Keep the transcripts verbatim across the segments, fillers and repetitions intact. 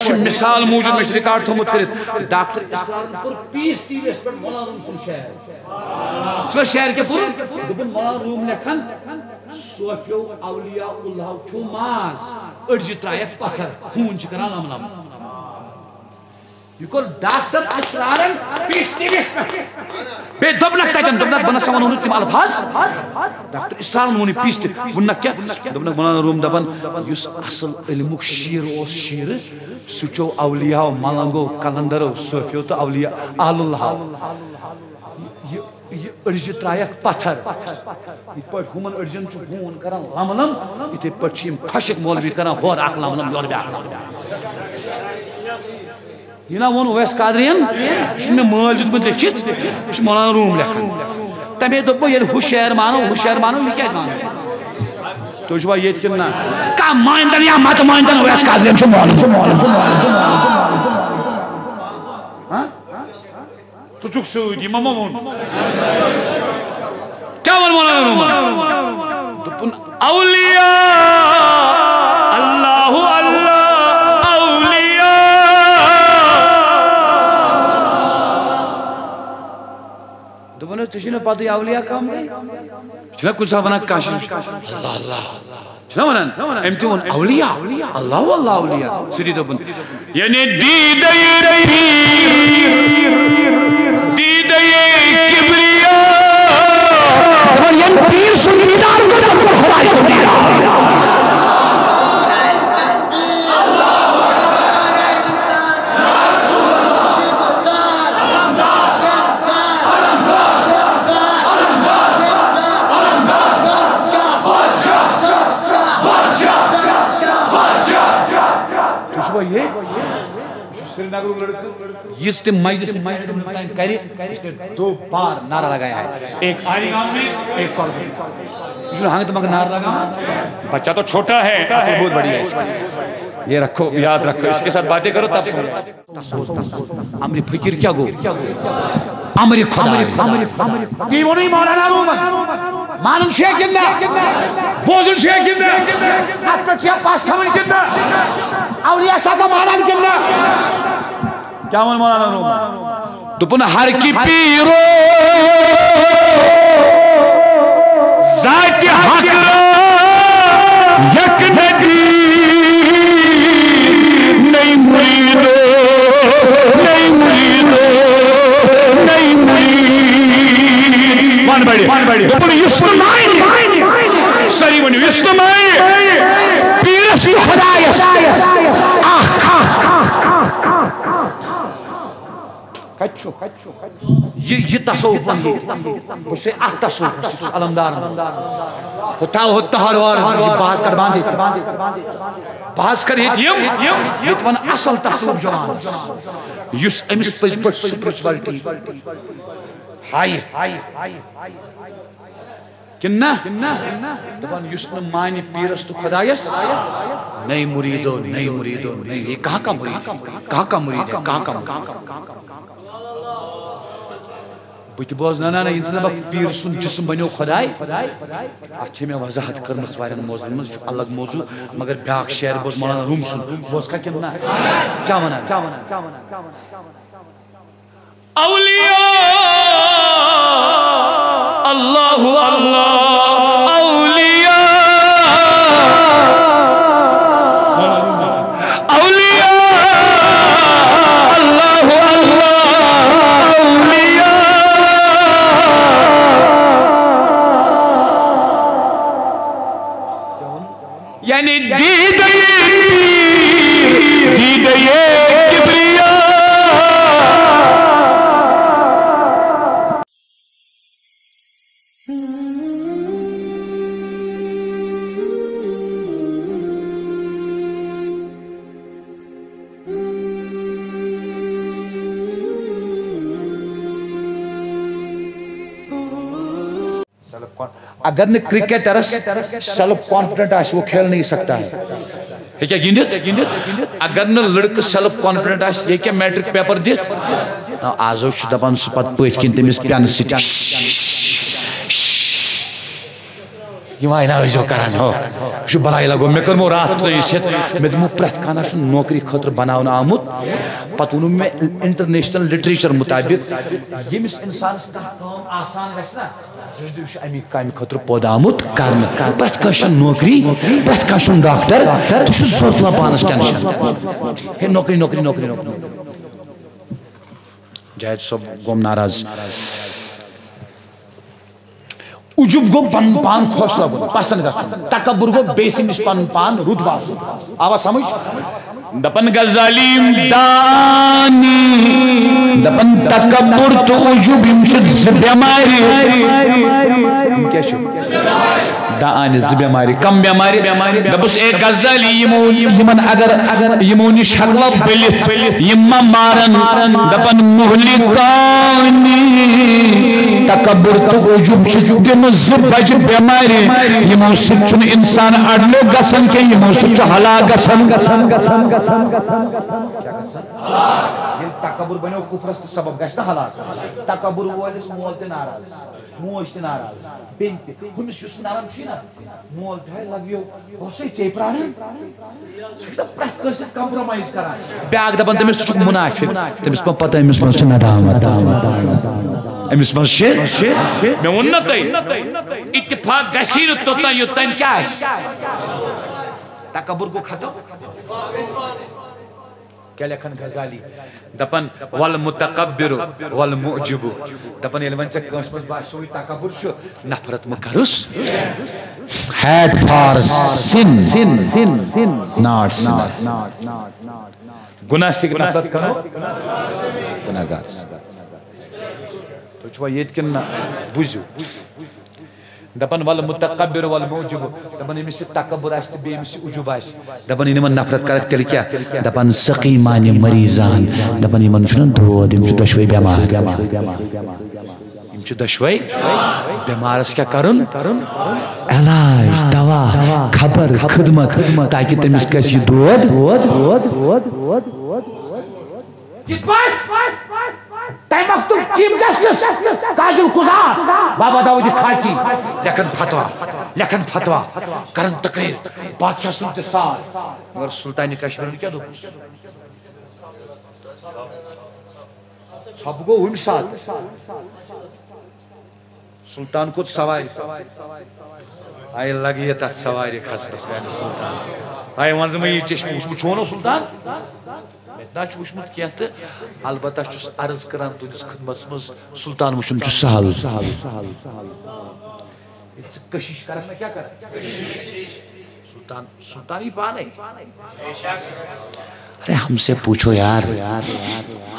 چھُ مثال موٗجوٗد، مےٚ چھُ ریکارڈ تھوٚومُت کٔرِتھ۔ ڈاکٹر اسرارن کوٚر پیٖس ٹی وی یس پٮ۪ٹھ مولانا روم سُنٛد شعر۔ سُہ شعر کیٛاہ پوٚرُن؟ دوٚپُن، مولانا روم لیکھان، صوفیو اولیاء اللہ کھیوٚو ماز، أڈجہِ ترٛایَکھ پتھر، ہوٗن چھِ کران لم لم۔ یہِ کوٚر ڈاکٹر اسرارن پیٖس ٹی وی یس پٮ۪ٹھ۔ بیٚیہِ دوٚپنکھ تتٮ۪ن، دوٚپنکھ، بہٕ نہ سا ونو نہٕ تِم الفاظ۔ ڈاکٹر اسرارن ووٚن یہِ پیٖس ٹی وی، ووٚننکھ کیٛاہ؟ دوٚپنکھ، مولانا روم دپان، یُس اصل علمُک شیر اوس شیرٕ، سُہ چیوٚو اولیاءو، ملنگو، قلندرو، صوفیو تہٕ اولیاء اہل اللہو۔ یہِ، یہِ أڈجہِ ترٛایَکھ پتھر۔ یِتھ پٲٹھۍ ہُمن أڈجن چھُ ہوٗن کران لم لم، یِتھے پٲٹھۍ چھِ یِم خۄشِک مولوی کران ہورٕ اکھ لم لم، یورٕ بیٛاکھ لم لم۔ یہِ نا ووٚن اویس قادریَن، یہِ چھُ مےٚ مٲلۍ دیُتمُت لیکھِتھ، یہِ چھُ مولانا روم لیکھان۔ تَمے دوٚپ بہٕ، ییٚلہِ ہُہ شعر مانو، ہُہ شعر مانو، یہِ کیٛازِ مانو؟ تُہۍ چھِوا ییٚتہِ کِنہٕ نہ؟ کانٛہہ مٲنۍتن یا مت مٲنۍتن، اویس قادریَن چھُ مولوی۔ ہاں؟ ژٕ چھُکھ سۭتۍ، یہِ ما ووٚن؟ کیٛاہ ووٚن مولانا رومن؟ دوٚپُن، اولیاء، اللہ، اللہ، اولیاء۔ دوٚپُن، ہے، ژےٚ چھُے نہٕ پتہٕ یہِ اولیاء کم گٔے؟ چھُنہ کُنہِ ساتہٕ ونان کانٛہہ چھُ، اللہ، اللہ۔ چھُنہ ونان؟ أمۍ تہِ ووٚن، اولیاء، اللہ، اللہ، اولیاء۔ سُہ تہِ دوٚپُن، یعنی دیدہ پیر، دیدہ کبریا۔ دپان، یم پیر سُنٛد دیدار کوٚر، تٔمۍ کوٚر خداے سُنٛد دیدار۔ تُہۍ چھِوا ییٚتہِ؟ یہِ چھُ سرینگرُک لڑکہٕ۔ یُس تہِ مجلس مجلس تام کرِ، اس نے دو بار نعرہ لگایا ہے۔ ایک عالی گام میں، ایک کولگام۔ یہ جو ہنگ تمگ نعرہ لگا، بچہ تو چھوٹا ہے، عقل بہت بڑی ہے اس کی۔ یہ رکھو، یاد رکھو، اس کے ساتھ باتیں کرو تب سمجھو۔ امر فقیر کیا گو؟ امر خدا۔ تی ووٚنُے مولانا رومن۔ مانُن چھُ کِنہٕ نہ؟ بوزُن چھُ کِنہٕ نہ؟ اتھ پٮ۪ٹھ چھا پژھ تھاوٕنۍ کِنہٕ نہ؟ اولیاء چھا کانٛہہ مانان کِنہٕ نہ؟ کیٛاہ ووٚن مولانا رومن؟ دوٚپُن، ہر کہِ پیٖرو ذاتِ حق را یک نبی، نئی مریدو، نئی مریدو، نئی مرید۔ ون بڑِ۔ دوٚپُن، یُس نہٕ مانہِ، سٲری ؤنِو، یُس نہٕ مانہِ پیٖرس تہٕ خدایس اکھ۔ کتہِ چھُ؟ یہِ، یہِ تصوف ونہٕ ییٚتہِ۔ بہٕ چھُسے اتھ تصوفس، یہِ چھُس علمدار۔ ہُتھا ہُہ تہر وار، یہِ بہٕ حظ کرٕ بنٛد ییٚتہِ۔ بہٕ حظ کرٕ ییٚتہِ یِم، ییٚتہِ ونہٕ اصل تصوف جوان، یُس أمِس پٔزۍ پٲٹھۍ spirituality ہاے۔ کِنہٕ نہ؟ دپان، یُس نہٕ مانہِ پیٖرس تہٕ خدایس، نئی مریدو، نئی مریدو، نئی، یہ کہاں کا مرید ہے؟ کہاں کا مرید ہے؟ کہاں کا مرید ہے؟ بہٕ تہِ بوزناونا نہ، ییٚمہِ سۭتۍ دپکھ پیٖر سُنٛد جسم بنیو خداے۔ اتھ چھِ مےٚ وضاحت کٔرمٕژ واریاہن موضوعن منٛز، یہِ چھُ الگ موضوع، مگر بیٛاکھ شعر بوز مولانا روم سُنٛد، بوز کھا کِنہٕ نہ؟ کیٛاہ ونان؟ اولیاء، اللہ، اللہ، اولیاء، اولیاء، اللہ، اللہ، اولیاء۔ یعنی دیدہ پیر، دیدہ کبریا۔ اگر نہٕ کرکٹرس سیلف کانفیڈنٹ آسہِ، وہ کھیل نہیں سکتا ہے۔ ہیٚکیٛاہ گِنٛدِتھ؟ اگر نہٕ لڑکہٕ سیلف کانفیڈنٹ آسہِ، یہِ ہیٚکیٛاہ میٹرک پیپر دِتھ؟ نہ، آز حظ چھُ دپان سُہ پتہٕ پٔتھۍ کِنۍ تٔمِس پٮ۪نہٕ سۭتۍ۔ یہِ وۄنۍ نہ ٲسۍزیو کران ہو۔ یہِ چھُ بلاے لگو۔ مےٚ کٔرمو راتھ ترٲیِتھ ہٮ۪تھ، مےٚ دوٚپمو پرٛٮ۪تھ کانٛہہ چھُ نوکری خٲطرٕ بناونہٕ آمُت۔ پتہٕ ووٚنُم مےٚ international literature مُطابق ییٚمِس اِنسانَس کانٛہہ کٲم آسان گژھِ نا، زِ یہِ چھُ اَمی کامہِ خٲطرٕ پٲدٕ آمُت کرنہٕ۔ پرٛٮ۪تھ کٲنٛسہِ چھےٚ نوکری، پرٛٮ۪تھ کانٛہہ چھُنہٕ ڈاکٹر، ژٕ چھُکھ ضوٚرتھ لَگان پانَس ٹٮ۪نشن۔ ہے نوکری، نوکری، نوکری، نوکری۔ جاوید صٲب گوٚم ناراض۔ عجب گوٚو پنُن پان خۄش لگُن، پسند گژھُن۔ تکبر گوٚو بیٚیہِ سٕنٛدِ نِش پنُن پان رُت باسُن۔ آوا سمجھ؟ دپن غزالی دانی، دپن تکبر تہٕ عجب یِم چھِ زٕ بٮ۪مارِ۔ یِم کیٛاہ چھِ؟ دانی زٕ بٮ۪مارِ۔ کم بٮ۪مارِ؟ دپُس اے غزالی، یِمو، یِمن اگر، یِمو نِش ہٮ۪کوا بٔلِتھ، یِم ما مارن؟ دپن مہلکانی، تکبر تہٕ عجب چھِ تِم زٕ بجہِ بٮ۪مارِ، یِمو سۭتۍ چھُنہٕ اِنسان اڈلیو گژھان کینٛہہ، یِمو سۭتۍ چھُ ہلاک گژھان۔ ییٚلہِ تکبر بنیو کفرس تہٕ سبب گژھِ نہ ہلاک۔ تکبر وٲلِس مول تہِ ناراض، موج تہِ ناراض، بیٚنہِ تہِ۔ ہُمِس یُس نرم چھُے نہ، مول تہِ ہاے لگیو، اوسے ژے پراران۔ سُہ چھُ پرٛٮ۪تھ کٲنٛسہِ سۭتۍ compromise کران۔ بیٛاکھ دپان تٔمِس، "ژٕ چھُکھ منافق۔" تٔمِس ما پتہ أمِس منٛز چھِ ندامت۔ أمِس منٛز چھِ، مےٚ ووٚن نہ تۄہہِ، اتفاق گژھی نہٕ توٚتام یوٚتام کیٛاہ آسہِ؟ تکبر گوٚو ختم۔ کیٛاہ لیکھن غزالی؟ دپان، "والمتکبر والمعجب۔" دپان، ییٚلہِ وۄنۍ ژےٚ کٲنٛسہِ منٛز باسیووُے تکبر چھُ، نفرت مہٕ کرُس۔ Hate for sin, not sinner. گناہ سے نفرت کرو گناہگار سے۔ تُہۍ چھِوا ییٚتہِ کِنہٕ نہ؟ بوٗزِو۔ دپان، "والمتکبر والمعجب"، دپان، ییٚمِس یہِ تکبر آسہِ تہٕ بیٚیہِ ییٚمِس یہِ عجب آسہِ، دپان، ییٚلہِ یِمن نفرت کرکھ، تیٚلہِ کیٛاہ؟ دپان، "سقیمانِ مریضان"، دپان، یِمن چھُنہ دود، یِم چھِ دۄشوے بٮ۪مار۔ یِم چھِ دۄشوے بٮ۪مارس کیٛاہ کرُن؟ علاج، دوا، خبر، خدمت، تاکہِ تٔمِس گژھِ یہِ دود۔ کِتھ پٲٹھۍ؟ تَمہِ وقتُک Chief Justice قاضی القضات بابا داؤد خاکی لیکھن فتوا، لیکھن فتوا، کرن تقریر، بادشاہ سُنٛد تہِ ساتھ۔ مگر سلطان کشمیر کیٛاہ دوٚپُس؟ ژھۄپہٕ گوٚو ہُمہِ ساتہٕ۔ سلطان کھوٚت سوارِ۔ آیہِ لگہِ یہِ تتھ سوارِ کھسنس میانہِ سلطان۔ آیہِ وۄنۍ زٕ مےٚ یہِ چشمہٕ وُچھمُت چھُو نہ سلطان؟ مےٚ تہِ نہ چھُ وُچھمُت کینٛہہ تہٕ البتہ چھُس عرض کران تُہنٛدِس خدمتس منٛز، سلطان وُچھُن چھُ سہل۔ ییٚلہِ ژٕ کشش کرکھ نہ کیٛاہ کرکھ؟ سلطان، سلطان یی پانے۔ ارے ہم سے پوچھو یار،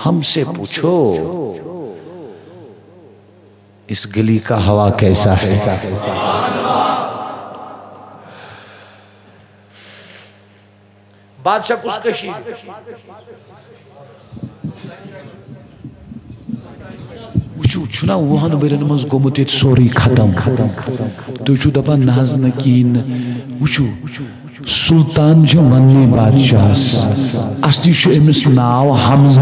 ہم سے پوچھو۔ اس گلی کا ہوا کیسا ہے؟ بادشاہ کُس کٔشیٖرِ؟ وٕچھِو، چھُنہ وُہن ؤرین منٛز گوٚمُت ییٚتہِ سورُے ختم۔ تُہۍ چھِو دپان نہ حظ نہ کِہیٖنۍ نہٕ۔ وٕچھِو، سلطان چھُ وننٕے بادشاہس، اصلی چھُ أمِس ناو حمزہ۔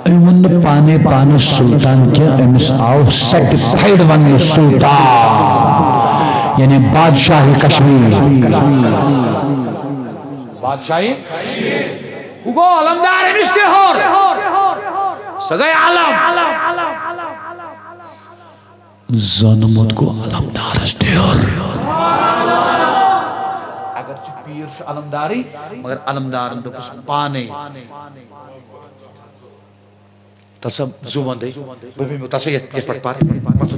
أمۍ ووٚن نہٕ پانے پانس سلطان کینٛہہ، أمِس آو certified وننہٕ سلطان، یعنی بادشاہ کشمیر۔ بادشاہی۔ ہُہ گوٚو علمدار أمِس تہِ ہیوٚر۔ سۄ گٔے علم۔ زونمُت گوٚو علمدارس تہِ ہیوٚر۔ اگر چھُ پیٖر چھُ علمدارٕے، مگر علمدارن دوٚپُس پانے۔ تَتھ سا زٕ وَندَے، بہٕ بیٚہمو تَتھ سا یَتھ، یَتھ پٮ۪ٹھ پَر، پَتہٕ سُہ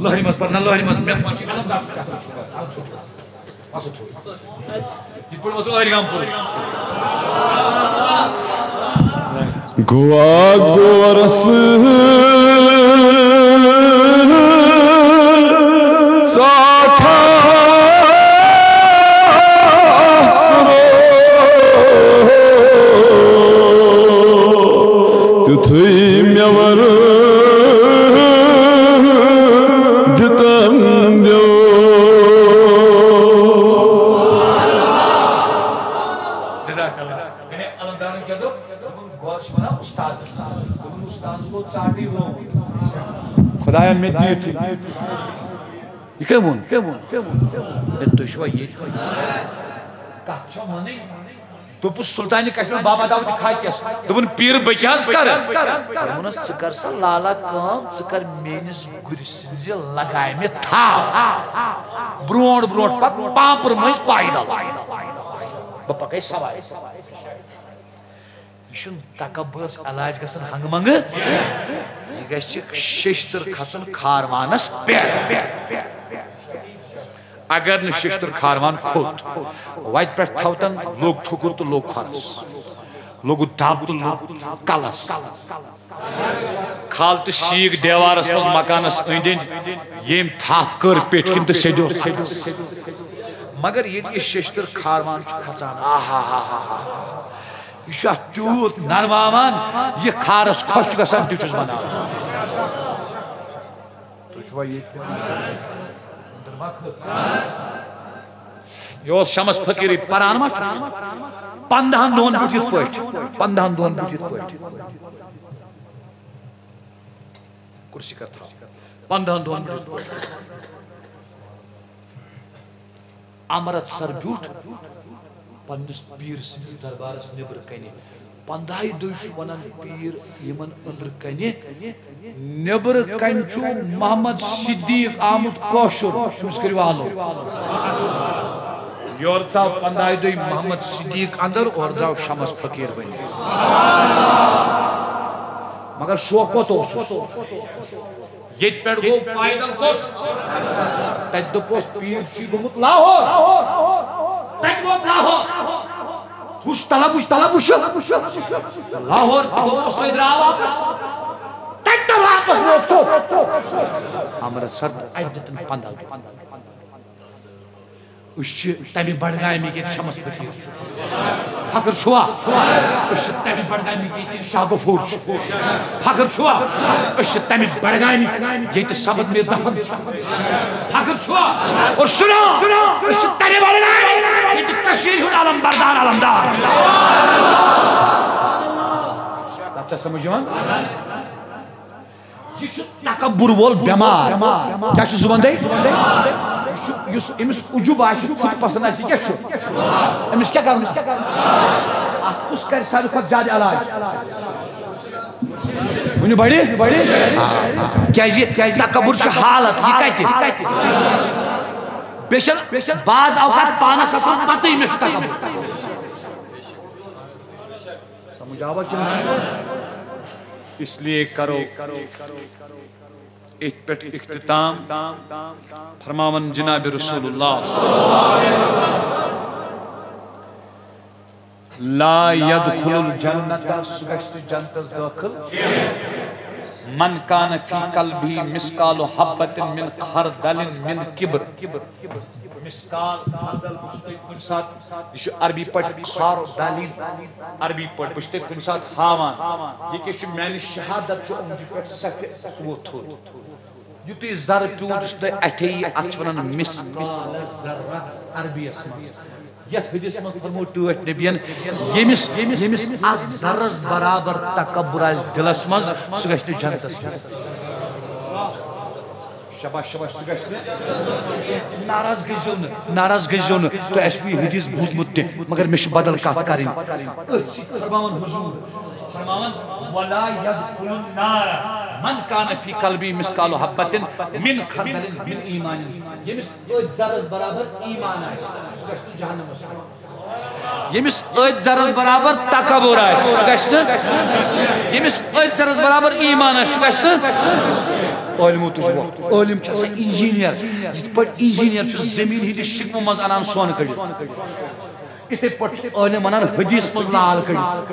لٔہرِ منٛز پَر، نہ لٔہرِ منٛز، مےٚ فون چھِ علم دار سۭتۍ آسان۔ پَتہٕ سُہ تھوٚد۔ یِتھ پٲٹھۍ اوس لٔہرِ گام پوٗرٕ۔ گوا گورس ژاٹھا۔ تیُتھُے مےٚ وَرٕ دِتَم دیو۔ جزاک اللہ۔ یعنی علمدارن کیٛاہ دوٚپ؟ دوٚپُن، گۄڈٕ چھِ وَنان اُستادَس۔ دوٚپُن، اُستاد گوٚو ژاٹٕے ووٚن۔ خۄدایا، مےٚ تہِ یُتھُے۔ یہِ کٔمۍ ووٚن؟ کٔمۍ ووٚن؟ کٔمۍ ووٚن؟ کٔمۍ ووٚن؟ ہے، تُہۍ چھِوا ییٚتہِ؟ کَتھ چھا وَنٕنۍ؟ دوٚپُس سلطانِ کشمیر بابا داوود خاکیس، دوٚپُن، "پیٖر، بہٕ کیٛاہ حظ کَرٕ؟" دوٚپُنس، "ژٕ کر سا لالا کٲم، ژٕ کر میٲنِس گُرۍ سٕنٛزِ لگامہِ تھپھ۔ برونٛٹھ برونٛٹھ پکھ پانٛپرٕ مٔنٛزۍ پایدل۔ بہٕ پکے سوارِ۔" یہِ چھُنہٕ تکبرس علاج گژھان ہنگہٕ منگہٕ۔ یہِ گژھِ ششتٕر کھسُن کھاروانس پٮ۪ٹھ۔ اگر نہٕ ششتٕر کھاروان کھوٚت، وتہِ پٮ۪ٹھ تھوتن لوٚگ ٹھُکُر تہٕ لوٚگ کھۄرس، لوٚگُن دب تہٕ لوٚگ کلس۔ کھال تہٕ شیٖک دیوارس منٛز مکانس أنٛدۍ أنٛدۍ، ییٚمۍ تھپھ کٔر پیٚٹھۍ کِنۍ تہٕ سیٚدِ اوس تھپھ۔ مگر ییٚلہِ یہِ ششتٕر کھاروان چھُ کھژان، آہا ہا ہا ہا، یہِ چھُ اتھ تیوٗت نرماوان، یہِ کھارس خۄش چھُ گژھان، تہِ چھُس بناوان۔ تُہۍ چھِوا ییٚتہِ؟ أنٛدٕر ما کھٔژ؟ یہِ اوس شمس فقیٖرٕے، پران ما چھُ؟ پنٛدہن دۄہن پٮ۪ٹھ یِتھ پٲٹھۍ، پنٛدہن دۄہن پٮ۪ٹھ یِتھ پٲٹھۍ۔ کُرسی کر تھاو۔ پنٛدہن دۄہن پٮ۪ٹھ یِتھ پٲٹھۍ۔ امرتسر بیوٗٹھ پننِس پیٖر سٕنٛدِس دربارس نیبرٕ کنہِ۔ پنٛداہہِ دۄہہِ چھُ ونان پیٖر یِمن أنٛدرٕ کنہِ، نیبرٕ کنہِ چھُ محمد صدیق آمُت کٲشُر، أمِس کٔرِو آلو۔ یورٕ ژاو پنٛداہہِ دۄہہِ محمد صدیق اندر، اورٕ درٛاو شمس فقیٖر بٔنِتھ۔ مگر شوق کوٚت اوسُس؟ ییٚتہِ پٮ۪ٹھ گوٚو پایدل کوٚت؟ تَتہِ دوٚپُس، "پیٖر چھُے گوٚمُت لاہور۔" تَتہِ ووت لاہور۔ وُچھ طلب، وُچھ طلب، وُچھ۔ لاہور تہِ گوٚو، سُے درٛاو واپس۔ تَتہِ پٮ۪ٹھ واپس ووت کوٚت؟ امرتسر۔ تہٕ اَتہِ دِتُن پنٛداہ دۄہ۔ أسۍ چھِ تَمہِ بڈگامہِ ییٚتہِ شمس فقیٖر چھُ۔ فخر چھُوا؟ أسۍ چھِ تَمہِ بڈگامہِ ییٚتہِ شاہ غفور چھُ۔ فخر چھُوا؟ أسۍ چھِ تَمہِ بڈگامہِ ییٚتہِ صمد میر دفن چھُ۔ فخر چھُوا؟ اور سُنو، أسۍ چھِ تَمہِ بڈگامہِ ییٚتہِ کٔشیٖرِ ہُنٛد علم بردار علمدار چھُ۔ کَتھ چھا سمجھ یِوان؟ یہِ چھُ تکبر وول بٮ۪مار۔ کیٛاہ چھُ زُبندے؟ یہِ چھُ، یُس أمِس عجوب آسہِ، خود پسند آسہِ، یہِ کیٛاہ چھُ؟ أمِس کیٛاہ کرُن؟ اَتھ کُس کرِ ساروی کھۄتہٕ زیادٕ علاج؟ ؤنِو بڑِ؟ آ، آ۔ کیٛازِ؟ تکبر چھُ حالت، یہِ کتہِ؟ بیٚیہِ چھَنہٕ بعض اوقات پانس آسان پتہٕ، أمِس چھُ تکبر۔ سمجھ آوا کِنہٕ نہ؟ اس لیے کرو اتھ پٮ۪ٹھ اختتام۔ فرماون جناب رسول اللہ، "لا يدخل الجنة"، سُہ گژھِ نہٕ جنتس دٲخل۔ "من كان في قلبه مثقال حبة من خردل من كبر"۔ مثقال خردل، بہٕ چھُس تۄہہِ کُنہِ ساتہٕ، یہِ چھُ عربی پٲٹھۍ خردل، عربی پٲٹھۍ، بہٕ چھُس تۄہہِ کُنہِ ساتہٕ ہاوان، یہِ کیٛاہ چھُ، میانہِ شہادت چھُ أمجہِ پٮ۪ٹھ سفید، سُہ ووت تھوٚد۔ یُتُے زر پیوٗنت چھُ تۄہہِ اَتھے، اَتھ چھِ وَنان مثقال ذرہ عربیَس منٛز۔ یَتھ حدیث منٛز فرموو ٹٲٹھۍ نبیَن، ییٚمِس، ییٚمِس اَتھ ذرس برابر تکبر آسہِ دِلَس منٛز، سُہ گژھِ نہٕ جنتَس منٛز۔ شاباش، شاباش، سُہ گژھِ نہٕ۔ ناراض گٔژھۍزیو نہٕ، ناراض گٔژھۍزیو نہٕ۔ تۄہہِ آسِوٕ یہِ حدیث بوٗزمُت تہِ، مگر مےٚ چھِ بدل کَتھ کَرٕنۍ۔ أتھۍ سۭتۍ فرماوان حضور، فرماوان، "ولا يدخل النار من كان في قلبه مثقال حبة من خردل من إيمان"۔ ییٚمِس أتھۍ ذرس برابر ایمان آسہِ، سُہ گژھِ نہٕ جہنمس منٛز۔ ییٚمِس أتھۍ ذرس برابر تکبر آسہِ، سُہ گژھِ نہٕ۔ ییٚمِس أتھۍ ذرس برابر ایمان آسہِ، سُہ گژھِ نہٕ۔ عٲلمو تُج وۄٹھ۔ عٲلِم چھُ آسان انجینئر۔ یِتھ پٲٹھۍ انجینئر چھُ زٔمیٖن ہٕنٛدِ شِکمہٕ منٛز اَنان سۄن کٔڑِتھ، یِتھَے پٲٹھۍ چھُ عٲلِم وَنان حدیث منٛز لال کٔڑِتھ۔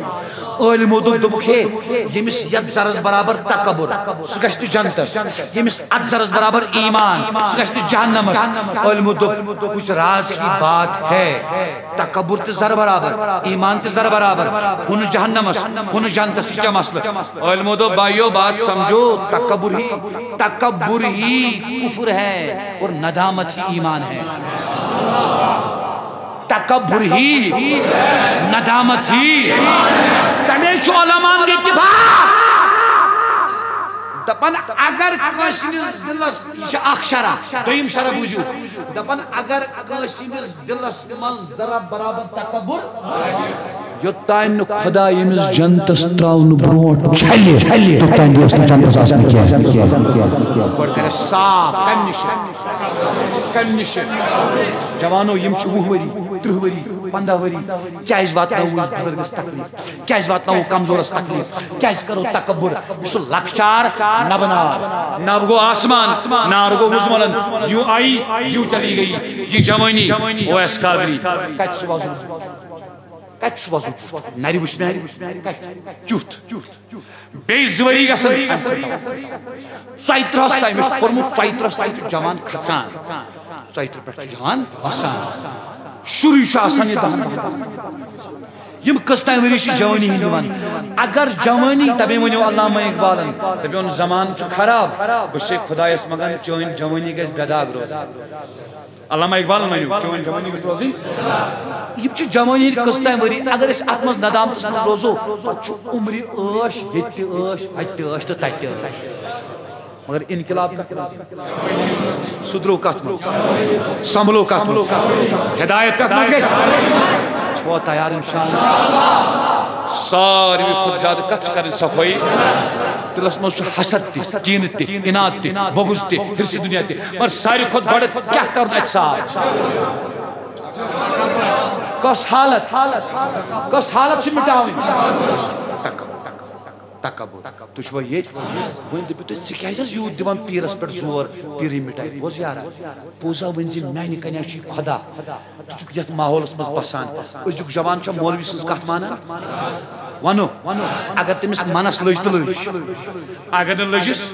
عٲلمو دوٚپ، دوٚپُکھ، "ہے، ییٚمِس یَتھ ذرس برابر تکبر، سُہ گژھِ نہٕ جنتس۔ ییٚمِس اَتھ ذرس برابر ایمان، سُہ گژھِ نہٕ جہنمس۔" عٲلمو دوٚپ، "کچھ راز کی بات ہے، تکبر تہِ ذرٕ برابر، ایمان تہِ ذرٕ برابر، ہُہ نہٕ جہنمس، ہُہ نہٕ جنتس، یہِ کیٛاہ مسلہٕ؟" عٲلمو دوٚپ، "بھائیو، بات سمجھو، تکبر ہی، تکبر ہی کفر ہے اور ندامت ہی ایمان ہے۔" تکبر ہی، ندامت ہی۔ تمے چھُ علماءن اتفاق۔ دپان اگر کٲنٛسہِ ہٕنٛدِس دِلس، یہِ چھِ اکھ شرح، دوٚیِم شرح بوٗزِو۔ دپان اگر کٲنٛسہِ ہٕنٛدِس دِلس منٛز ذرا برابر تکبر، یوٚتام نہٕ خدا ییٚمِس جنتس ترٛاونہٕ برونٛٹھ چھلہِ، توٚتام گوٚژھ نہٕ جنتس آسُن کینٛہہ۔ گۄڈٕ کرِ صاف، کمہِ نِش؟ کمہِ نِش؟ جوانو، یِم چھِ وُہ ؤری، تٕرٛہ ؤری، پنٛداہ ؤری، کیٛازِ واتناوو أسۍ بُزرگس تکلیف؟ کیٛازِ واتناوو کمزورس تکلیف؟ کیٛازِ کرو تکبر؟ یہِ چھُ لۄکچار، نبہٕ نار، نبہٕ گوٚو آسمان، نار گوٚو وُزملن، یوٗ آیی، یوٗ چلی گئی، یہِ جوٲنی، اویس قادری۔ کتہِ چھُ وۄزُل؟ کتہِ چھُ وۄزُل؟ نرِ وٕچھ مےٚ، کتہِ؟ کیُتھ؟ بیٚیہِ زٕ ؤری گژھن۔ ژۄیہِ ترٕٛہس تام، مےٚ چھُ پوٚرمُت، ژۄیہِ ترٕٛہس تام چھُ جوان کھژان، ژۄیہِ ترٕٛہ پٮ۪ٹھ چھُ جوان وسان۔ شُرُے چھُ آسان یہِ دَہَن وُہَن۔ یِم کٔژ تام ؤری چھِ جوٲنی ہِنٛدۍ یِوان۔ اگر جوٲنی، تَمے ؤنِو علامہ اقبالن، دَپیوٚن، زمانہٕ چھُ خراب، بہٕ چھُسے خۄدایَس منٛگان، چٲنۍ جوٲنی گژھِ بے داغ روزٕنۍ۔ علامہ اقبالن ؤنِو، چٲنۍ جوٲنی گژھِ روزٕنۍ۔ یِم چھِ جوٲنی ہِنٛدۍ کٔژ تام ؤری، اگر أسۍ اَتھ منٛز ندامتَس منٛز روزو، پَتہٕ چھُ عمرِ عٲش، ییٚتہِ تہِ عٲش، اَتہِ تہِ عٲش تہٕ تَتہِ تہِ عٲش۔ مگر انقلاب کتھ منٛز؟ سُہ درٛوو کتھ منٛز؟ سنبھلو کتھ منٛز؟ ہدایت کتھ منٛز گژھِ؟ چھُوا تیار انشاءاللہ؟ ساروی کھۄتہٕ زیادٕ کتھ چھِ کرٕنۍ صفٲیی۔ دِلس منٛز چھُ حسد تہِ، کینہٕ تہِ، عناد تہِ، بغض تہِ، حرص دنیا تہِ۔ مگر ساروی کھۄتہٕ بڑٕ کیٛاہ کرُن اَتہِ صاف؟ کۄس حالت؟ کۄس حالت چھِ مٹاوٕنۍ؟ تکبر۔ تکبر۔ تُہۍ چھِوا ییٚتہِ؟ وۄنۍ دٔپِو تُہۍ، ژٕ کیٛازِ حظ یوٗت دِوان پیٖرس پٮ۪ٹھ زور، پیٖرٕے مِٹایہِ؟ بوز یارا، پوٚز ہا ؤنۍ زِ میٛانہِ کَنہِ ہا چھُے خۄدا۔ ژٕ چھُکھ یَتھ ماحولَس منٛز بَسان۔ أزیُک جوان چھا مولوی سٕنٛز کَتھ مانان؟ وَنو، اگر تٔمِس مَنَس لٔج تہٕ لٔج۔ اگر نہٕ لٔجِس،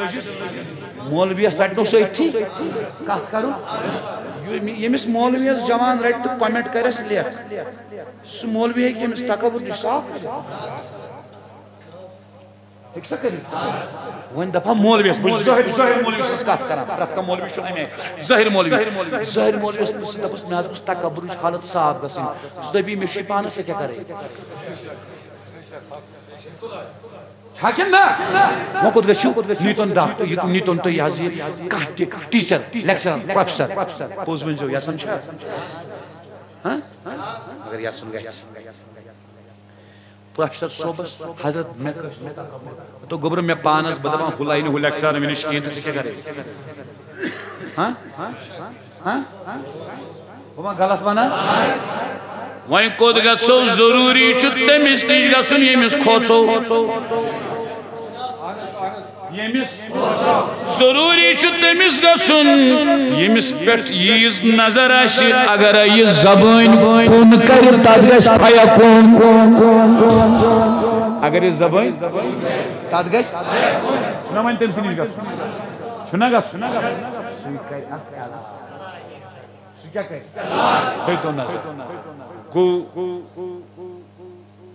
مولویَس رَٹنو سُہ أتھی۔ کَتھ کَرُن؟ ییٚمہِ-، ییٚمِس مولویَس جوان رَٹہِ تہٕ comment کَرٮ۪س لیکھ۔ سُہ مولوی ہیٚکہِ ییٚمِس تکبر نِش صاف کٔرِتھ۔ ہیٚکہِ سا کٔرِتھ؟ وۄنۍ دَپہٕ ہا مولویَس، بہٕ چھُس ظٲہِر، ظٲہِر مولوی سٕنٛز کَتھ کَران، پرٛٮ۪تھ کانٛہہ مولوی چھُنہٕ اَمہِ آیہِ۔ ظٲہِر مولوی، ظٲہِر مولویَس، بہٕ چھُس دَپَس، مےٚ حظ گوٚژھ تکبرٕچ حالت صاف گژھٕنۍ۔ بہٕ چھُس دَپان، مےٚ چھُے پانَس، ژےٚ کیٛاہ کَرے؟ چھا کِنہٕ نہ؟ وۄنۍ کوٚت گٔژھِو؟ نیٖتون ڈاکٹر، یہِ، نیٖتون تُہۍ یہِ حظ یہِ کانٛہہ تہِ teacher، lecturer، professor۔ پوٚز ؤنۍزیو، یَژھان چھا؟ ہاں؟ مگر یَژھُن گژھِ۔ پروفیسر صٲبس، حضرت، مےٚ کٲنٛسہِ نہٕ تکبر۔ تو گوٚبرٕ مےٚ پانس، بہٕ دپان، ہُہ لینہِ ہُہ لیکچرار مےٚ نِش کِہیٖنۍ تہٕ ژٕ کیٛاہ کرے؟ ہاں؟ ہاں؟ بہٕ ما غلط ونان؟ وۄنۍ کوٚت گژھو؟ ضروٗری چھُ تٔمِس نِش گژھُن، ییٚمِس کھوژو۔ ییٚمِس ضروٗری چھُ تٔمِس گژھُن، ییٚمِس پٮ۪ٹھ ییٖژ نظر آسہِ، اگر یہِ زبٲنۍ کُن کرِ، تتھ گژھِ فیکون۔ اگر یہِ زبٲنۍ، تتھ گژھِ، چھُنہ وۄنۍ تٔمۍ سٕے نِش گژھُن، چھُنہ گژھُن، سُے کرِ اکھ اعلان۔ سُہ کیٛاہ کرِ؟ تھٲیتو نظر۔ گوٚو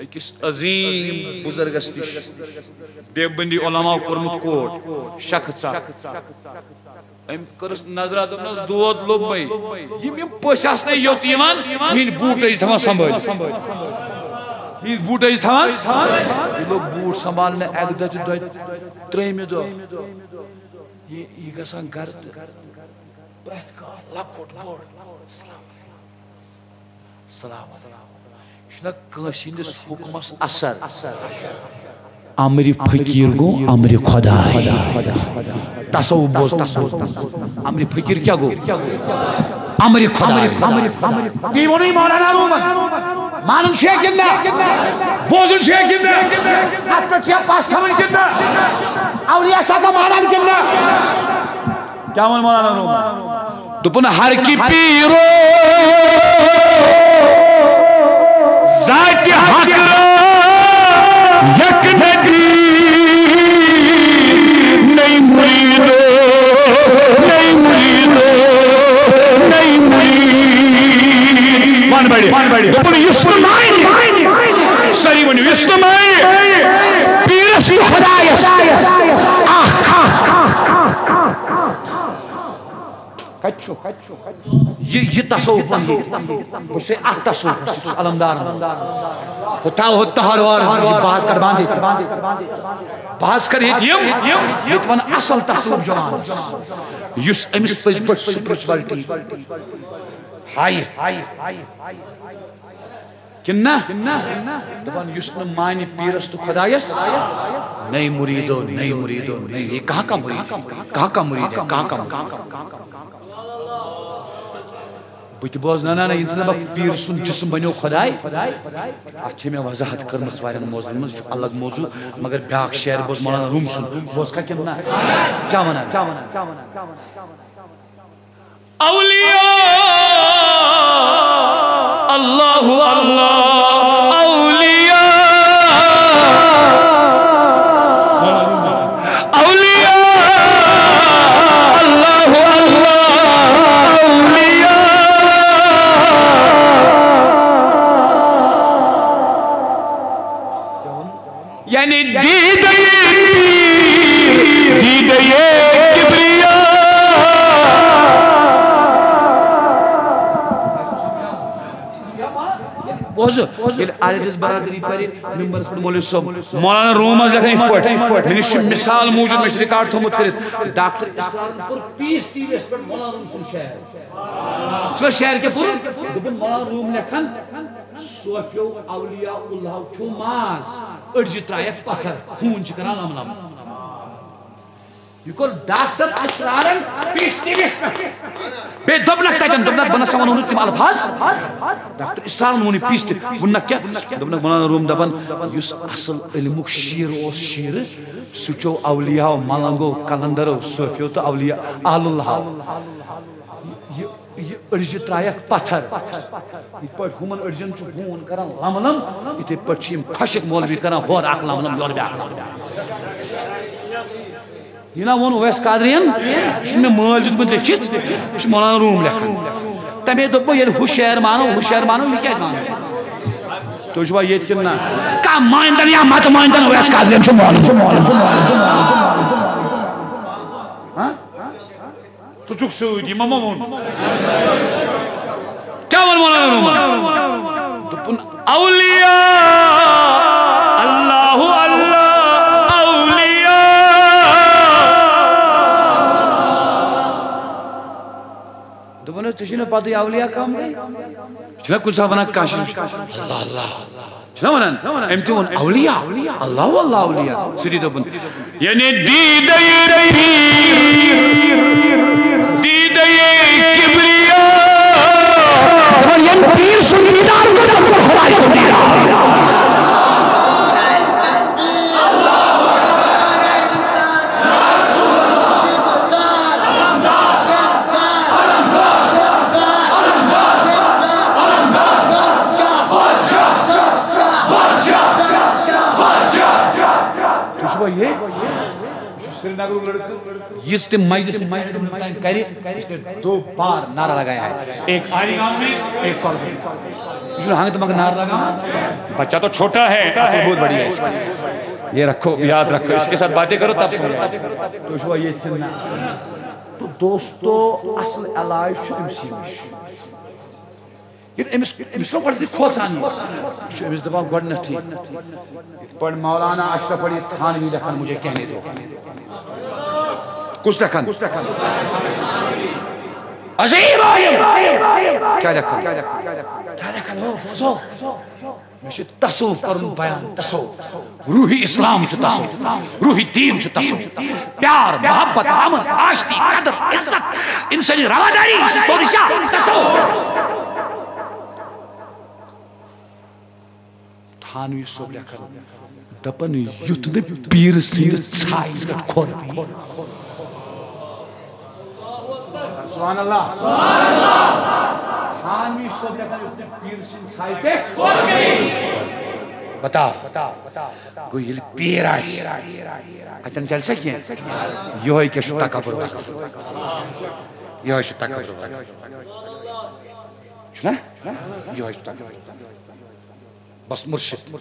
أکِس عظیٖم بُزرگس نِش دیوبندی علماء کوٚرمُت کوٹ، شخص اکھ۔ أمۍ کٔرٕس نظرا، دوٚپنس، دود لوٚبمَے۔ یِم، یِم پٔژھۍ آسنَے یوٚت یِوان، یِہِنٛدۍ بوٗٹ ٲسۍ تھاوان سنبھٲلِتھ۔ یِہِنٛدۍ بوٗٹ ٲسۍ تھاوان۔ یہِ لوٚگ بوٗٹ سنبھالنہِ اَکہِ دۄہ تہِ دۄیہِ، ترٛیٚیِمہِ دۄہ۔ یہِ، یہِ گژھان گرٕ تہٕ پرٛٮ۪تھ کانٛہہ لۄکُٹ بوٚڑ، السلام علیکم۔ السلام علیکم۔ یہِ چھُنہ کٲنٛسہِ ہٕنٛدِس حُکمس اثر۔ امرِ فقیٖر گوٚو امرِ خۄداے۔ تصوف بوز، تصوف۔ امرِ فقیٖر کیٛاہ گوٚو؟ امرِ خۄداے۔ تی ووٚنُے مولانا روٗمن۔ مانُن چھُ کِنہٕ نہ؟ بوزُن چھُ کِنہٕ نہ؟ اتھ پٮ۪ٹھ چھا پژھ تھاوٕنۍ کِنہٕ نہ؟ اولیاء چھا ژٕ مانان کِنہٕ نہ؟ کیٛاہ ووٚن مولانا روٗمن؟ دوٚپُن، ہر کہِ پیٖرو ذاتِ حق را یک ندی، نئی مریدو، نئی مریدو، نئی مرید۔ وَن بڑِ۔ دوٚپُن، یُس نہٕ مانہِ، سٲری ؤنِو، یُس نہٕ مانہِ پیٖرس تہٕ خۄدایس اکھ۔ کتہِ چھُ؟ یہِ، یہِ تصوف وَن ییٚتہِ۔ بہٕ چھُسے اَتھ تصوفَس سۭتۍ علمدار وَنان۔ ہُہ تھاو، ہُہ تہر وار، یہِ بہٕ حظ کَرٕ بنٛد ییٚتہِ۔ بہٕ حظ کَرٕ ییٚتہِ یِم، ییٚتہِ وَن اَصٕل تصوف جوان، یُس أمِس پٔزۍ پٲٹھۍ spirituality ہایہِ۔ کِنہٕ نہ؟ دَپان، یُس نہٕ مانہِ پیٖرَس تہٕ خۄدایَس، نئے مریدو، نئے مریدو، نئے، یہ کہاں کا مرید ہے؟ کہاں کا مرید ہے؟ کہاں کا مرید ہے؟ بہٕ تہِ بوزٕ، نہ، نہ، نہ، ییٚمہِ سۭتۍ دَپان پیٖر سُنٛد جسم بنیو خۄداے۔ اَتھ چھےٚ مےٚ وضاحت کٔرمٕژ واریاہَن موضوعن منٛز، چھُ الگ موضوع، مگر بیٛاکھ شعر بوز مولانا روٗم سُنٛد، بوزکھا کِنہٕ نہ؟ کیٛاہ وَنان؟ اولیاء، اللہ اللہ، اولیاء، اولیاء، اللہ اللہ، اولیاء۔ یعنی دیدہ پیر، دیدہ کبریا۔ بوزو، ییٚلہِ عارف برادری پرِ ممبرس پٮ۪ٹھ مولوی صٲب، مولانا روم حظ لیکھان یِتھ پٲٹھۍ، مےٚ نِش چھُ مثال موٗجوٗد، مےٚ چھُ ریکارڈ تھوٚومُت کٔرِتھ، ڈاکٹر اسرارن پوٚر پیٖس ٹی وی یَس پٮ۪ٹھ مولانا روم سُنٛد شعر۔ ژٕ وَن شعر کیٛاہ پوٚرُن؟ دوٚپُن مولانا روم لیکھان، صوفیو اولیاء اللہ کھیو ماز، أڈجہِ ترٛایَکھ پتھر، ہوٗن چھِ کران لم لم۔ یہِ کوٚر ڈاکٹر اسرارن پیٖس ٹی وی یَس پٮ۪ٹھ۔ بیٚیہِ دوٚپنکھ تَتٮ۪ن، دوٚپنکھ، بہٕ نہ سا وَنو نہٕ تِم الفاظ۔ ڈاکٹر اسرارن ووٚن یہِ پیٖس ٹی وی، ووٚننکھ کیٛاہ؟ دوٚپنکھ، مولانا روم دَپان، یُس اصل علمُک شیٖر اوس شیٖرٕ، سُہ چیوٚو اولیاہو، ملنگو، قلندرو، صوفیو تہٕ اولیاء اہل اللہو۔ یہِ، یہِ أڈجہِ ترٛایَکھ پتھر۔ یِتھ پٲٹھۍ ہُمن أڈجن چھُ ہوٗن کران لم لم، یِتھے پٲٹھۍ چھِ یِم خۄشِک مولوی کران ہورٕ اکھ لم لم، یورٕ بیٛاکھ لم لم۔ یہِ نا ووٚن اویس قادرین، یہِ چھُنہٕ مےٚ مٲلۍ دیُتمُت لیکھِتھ، یہِ چھُ مولانا روم لیکھان۔ تَمے دوٚپ بہٕ، ییٚلہِ ہُہ شعر مانو، ہُہ شعر مانو، یہِ کیٛازِ مانو؟ تُہۍ چھِوا ییٚتہِ کِنہٕ نہ؟ کانٛہہ مٲنۍتن یا مت مٲنۍتن، اویس قادرین چھُ مونمُت۔ ہاں؟ ژٕ چھُکھ سۭتۍ، یِمو ما ووٚن؟ کیٛاہ ووٚن مولانا رومن؟ دوٚپُن، اولیاء، اللہ اللہ، اولیاء۔ دوٚپُن، ژےٚ چھُے نہٕ پَتہٕ اولیاء کَم گٔے؟ چھُنہ کُنہِ ساتہٕ وَنان کانٛہہ چھُ، اللہ اللہ۔ چھُنہ وَنان؟ أمۍ تہِ ووٚن اولیاء، اللہ اللہ اولیاء۔ سُہ تہِ دوٚپُن، یعنی دیدہ پیر، دیدہ کبریا۔ دَپان، ییٚمۍ پیٖر سُنٛد دیٖدار کوٚر، تٔمۍ کوٚر خۄداے سُنٛد دیٖدار۔ تُہۍ چھِوا ییٚتہِ؟ یہِ چھُ سرینگرُک لڑکہٕ۔ یُس تہِ مجلس مجلس تام کرِ، اس نے دو بار نعرہ لگایا ہے، ایک عالی گام میں، ایک کولگام میں۔ یہ جو ہنگ تمگ نعرہ لگا، بچہ تو چھوٹا ہے، عقل بہت بڑی ہے اس کی۔ یہ رکھو، یاد رکھو، اس کے ساتھ باتیں کرو، تب سمجھ آئے۔ تُہۍ چھِوا ییٚتہِ کِنہٕ نہ؟ تہٕ دوستو، اصل علاج چھُ أمۍ سٕے نِش۔ ییٚلہِ أمِس، أمِس چھُنہ گۄڈٕنیتھٕے کھوژان یہِ۔ یہِ چھُ أمِس دَپان گۄڈٕنیتھٕے، یِتھ پٲٹھۍ مولانا اشرف علی تھانوی لیکھان، مجھے کہنے دو۔ کُس لیکھان؟ عظیم عالم۔ کیٛاہ لیکھان؟ کیٛاہ لیکھان؟ ہو، بوزو۔ مےٚ چھُ تصوف کرُن بیان، تصوف۔ روحی اسلام چھُ تصوف، روحی دین چھُ تصوف۔ پیار، محبت، امن، آشتی، قدر، عزت، انسانی رواداری، یہ چھُ سورُے کیٛاہ؟ تصوف۔ تھانوی صٲب لیکھان، دپان، یُتھ نہٕ پیٖرٕ سٕنٛدِ ژھایہِ پٮ۪ٹھ کھۄر پیٚیہِ۔ سبحان اللہ۔ تھانوی صٲب لیکھان، یُتھ نہٕ پیٖرٕ سٕنٛدِ ژھایہِ پٮ۪ٹھ۔ بتاو۔ گوٚو ییٚلہِ پیٖر آسہِ، اتٮ۪ن چلہِ سا کینٛہہ؟ یِہوٚے کیٛاہ چھُ تکبر وغٲر؟ یِہوٚے چھُ تکبر وغٲر۔ چھُنہ؟ یِہوٚے چھُ تکبر۔ بس مُرشِد۔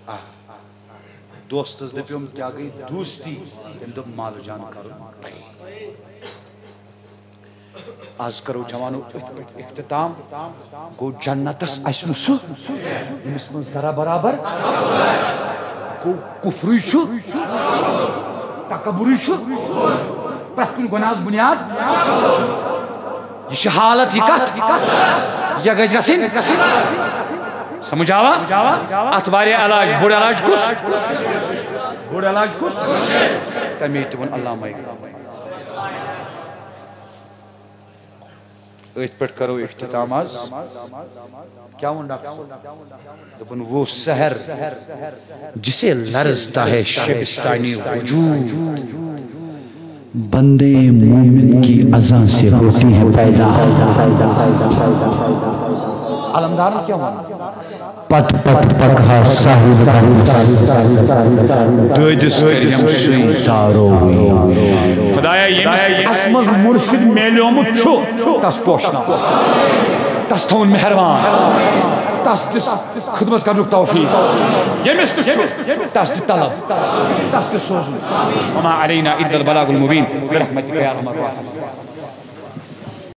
آ۔ دوستس دٔپِم، کیٛاہ گٔے دوستی؟ تٔمۍ دوٚپ، مالہٕ جان کرُن پَیی۔ از کرو جوانو أتھۍ پٮ۪ٹھ اختتام۔ گوٚو جنتس آسہِ نہٕ سُہ، ییٚمِس منٛز ذرا برابر۔ گوٚو کفرٕے چھُ، تکبرٕے چھُ، پرٛٮ۪تھ کُنہِ گۄناہس بُنیاد۔ یہِ چھِ حالت، یہِ کتھ، یہِ گژھِ گژھٕنۍ۔ سمجھ آوا؟ اتھ واریاہ علاج۔ بوٚڑ علاج کُس؟ بوٚڑ علاج کُس؟ تمے تہِ ووٚن علامہ اقبال۔ أتھۍ پٮ۪ٹھ کرو اختتام از۔ کیا ووٚن ڈاکٹر صٲب؟ دوٚپُن، وہ سحر جسے لرزتا ہے شبستانی وجود، بندے مومن کی اذاں سے ہوتی ہے پیدا۔ علمدارن کیا ووٚن؟ پت پت پکہا صاحب درس، دٲدِس کٔرِم سُے تاروٕے۔ خدایا، ییٚمِس اَسہِ منٛز مُرشِد میلیومُت چھُ، تس پوشناو، تس تھاوُن مہربان، تس دِس خدمت کرنُک توفیق۔ ییٚمِس تہِ چھُ، تس دِ طلب، تس دِ سوزُن۔ وما علینا الا البلاغ المبین، برحمتک یا ارحم الراحمین۔